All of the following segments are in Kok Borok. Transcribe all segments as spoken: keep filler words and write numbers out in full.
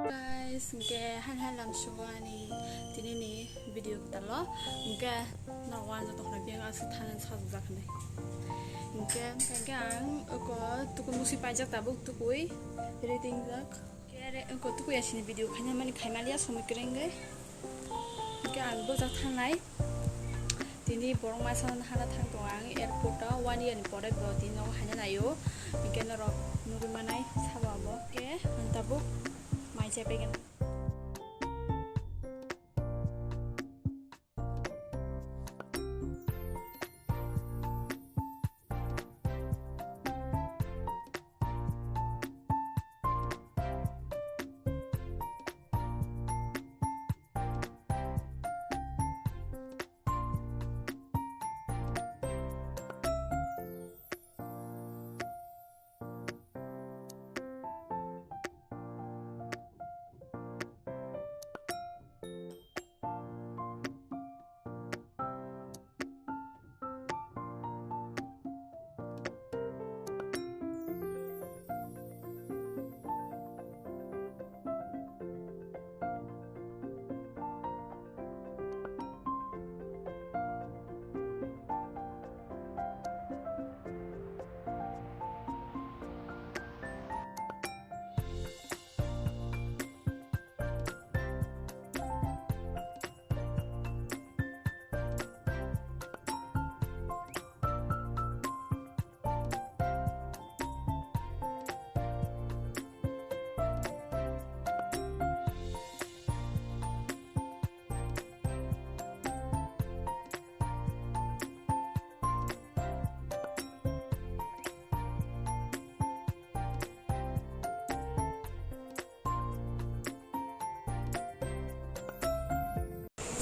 Guys, hingke hai hai lam subo ani tini ni video kwtal o. Hingke na wan joto khna biang aswk thangnani sajak jak hinwi. Hingke, hingke ang oko tukui musi paijak tabuk tukui reading jak. Hingke are oko tukui asini video khaina mani khaimaliya somoi kwrwngwi. Hingke ang bwjak thangnai. Tini borok masa hana thang tongo ang airport o one year ni pore bo tini nogo haina naio. Hingke norok nugui manai sabo abo. Hingke ang tabuk mai chai paigen.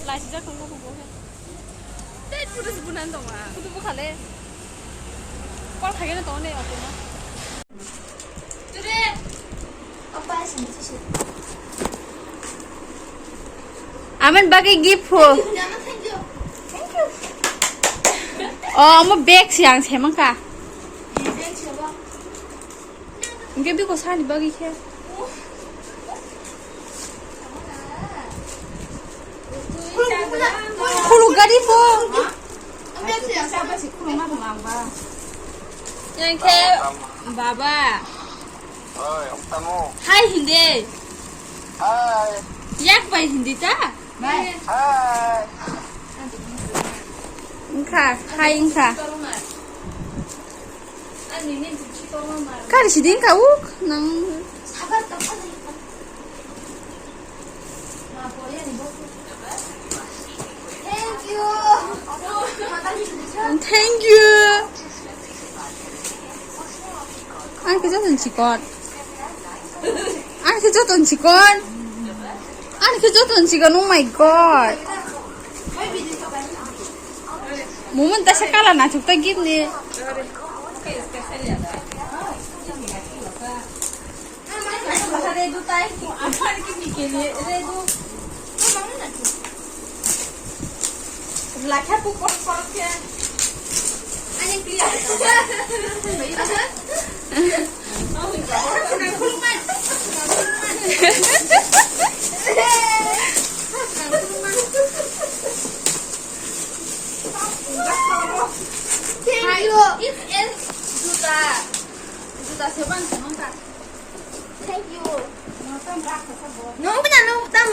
Laisijak tongma bubo khe. Tei photo se bunan tongma. Photo bukhale. Call khaigeno tongni otono. Amen bagwi gift ho. Oh, amo bag si ang semangka. Hingke biko sani bagwi khe. Khuluk gari po. Yang khe baba. Oi, ang tamo. Hai hindi. Hai. Yak bai hindi ta? Hai. Wngkha, hai wngkha. Kari sidi wngkha uk nang. Thank you. Thank you. Ang khe joto ni chikon. Ang khe joto ni chikon. Ang khe joto ni chikon. Oh my God. Mumun ta sa kala na chukta gift ni. Lakha pu por por khe. Ani pila. Thank you. It's a juta. Juta se ban se nong ta. Thank you. Nong bina nong tam.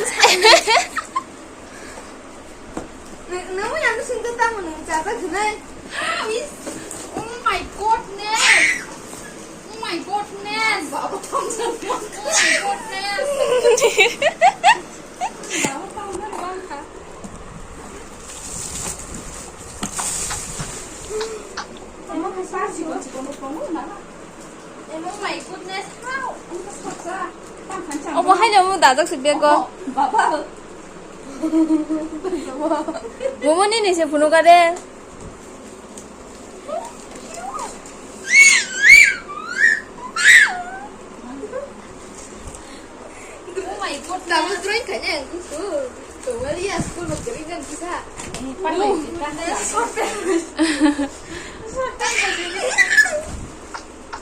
Nang, nang yang sing tu tamu nang jaga gunai. How is? Oh my goodness! Oh my goodness! Baba tam. Oh my goodness! Baba tam bang kha. Tama kha sa si ko si ko mo ko mo na. Oh my goodness, how? Obo haino omo dajak se bego. Baba. Momo nini se phunukha de. Oh my God, double drawing kanya yang kusu. Kembali ya school mau kering kan bisa.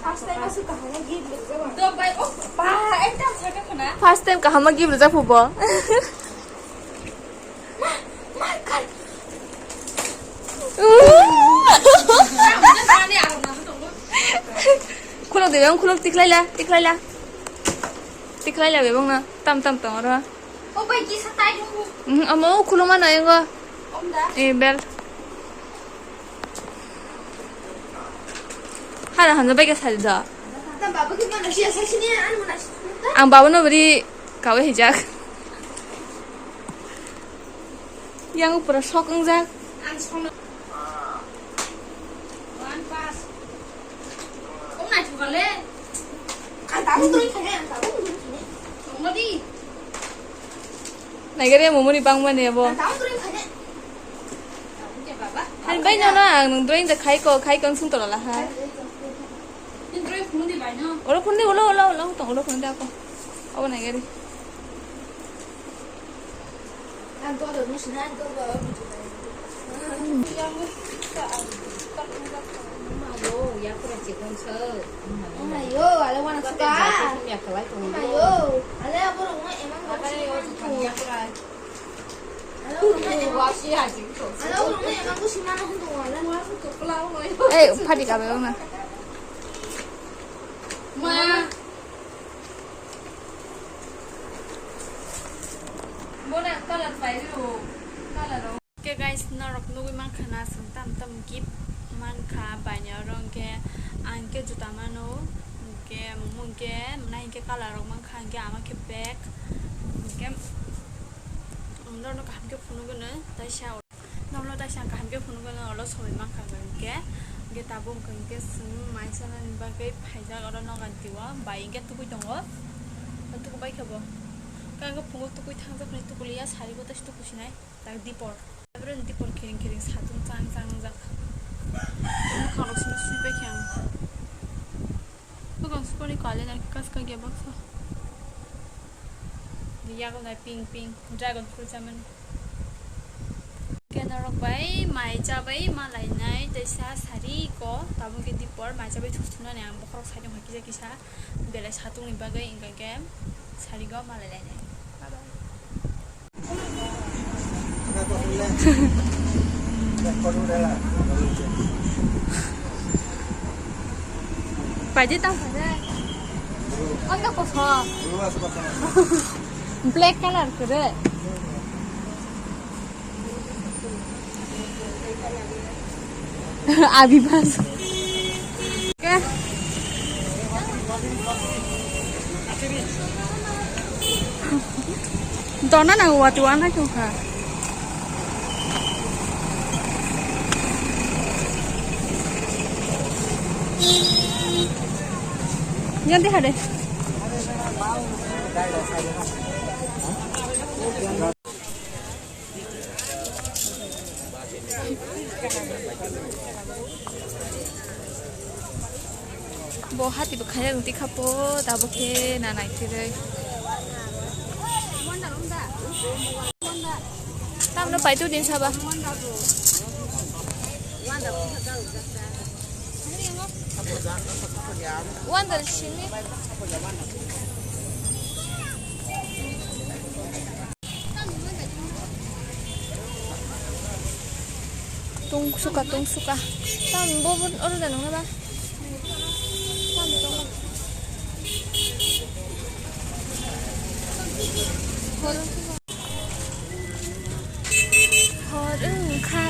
First time masuk kahana gift. Dubai, oh, ba, ekdam sakha khana. First time kaham ma gift rijak phubo. Khulok de bang, khulok, tikhlai la, tikhlai la. Tikhlai la bebang na, tam tam tong oro. O bai kisa tai dong. Mhm, amo khulok ma nai ngo. Om da. Eh, bel. Hana hamjak bai khe sari da. Tam baba khe mana sia sa sini, ano mana sia. Ang baba no bri kawe hijak. Yang pura sok wngjak. Ang sono. One pass. Kok nai thukale. Ang tabuk turi khane, ang tabuk turi khane. Songmadi. Naigari momoni bangmani abo. Ang tabuk turi khane. Tabuk ya baba. Hai bai no na, ang nung drawing da khai ko, khai ko ang sung tolala ha. Ni drawing phunukdi bai no. Olo phunukdi, olo, olo, olo, tong olo phunukdi ako. Abo naigari. Ei, phadi ka bai wngna. Ma. Bona colour pai ro, colour o. Hwnkhe guys, norok nugwi mankha na, chwng tam tam gift mankha bainai oro, hwnkhe ang hwnkhe juta mano, hwnkhe mung hwnkhe mwnai hwnkhe colour rok mankha, hwnkhe ama khe bag, hwnkhe ang norokno kaham khe phunugwino taisa. Norokno taisa ang kaham khe phunukgwino, olo somoi mankha hwnkhe, hwnkhe tabuk hwnkhe chwng mai chanani bagwi phaijak oro Noganti o, bai hwnkhe tubui tongo, tuku bai khe bo. Khe ang khe phungo tukui thangjak hwnwi tukuliya, sari bo taisa tuku sinai, tak dipor. Abroni dipor kiring kiring satung chang chang wngjak. Bwkhak rok sino sui paikha ang. Bwkhak sukoni kwlai nai khe kaska khe baksa. Yago nai pink pink dragon fruit chamani. Khe norok bai mai chabai ma lainai tei sa sari ko tabuk khe dipor mai chabai thuk thuknani ang bokhorok side o kisa kisa belai satung ni bagwi hwnkha khe sari go ma lai lainai. Bye bye. Paidi tang paidi. Anda koso. Black colour kere. Abi mas. Ke? Dona nang wati wana kyo kha. Yan de hade. Bo hati bo khaya rung tikha po, tabo khe na nai khe rei. Tamno paitu din saba. Wanda simi. Tungsuka, tungsuka. Tam bo bo oro da nung ba? Tam tong. Hor wngkha.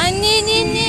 Ani, ni, ni.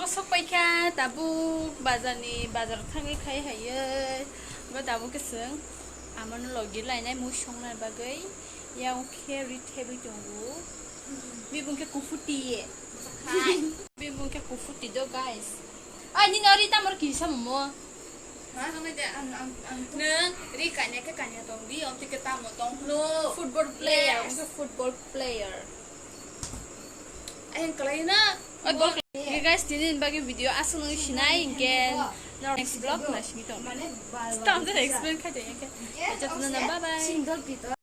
Sok paikha tabuk bazarni, bazar thangwi khai haiye. Bo tabuk khe chwng amano logi lainai mui songnai bagwi. Yang khe ri thebwi tongo. Bibung khe kufuti ye. Bibung khe kufuti do, guys. Ai, nini ori tamor kisa momo. Nwng ri kanya khe kanya tong di, omtwi khe tamo tong hwno. Football player, yes. Football player. Ayang kalai na. Oi, bol. Okay, guys, tini bagwi video aswk nung sinai, hinkhe next vlog na sini tong. Mane bal bal. Tamo explain khai tong, hinkhe. Jotono bye bye.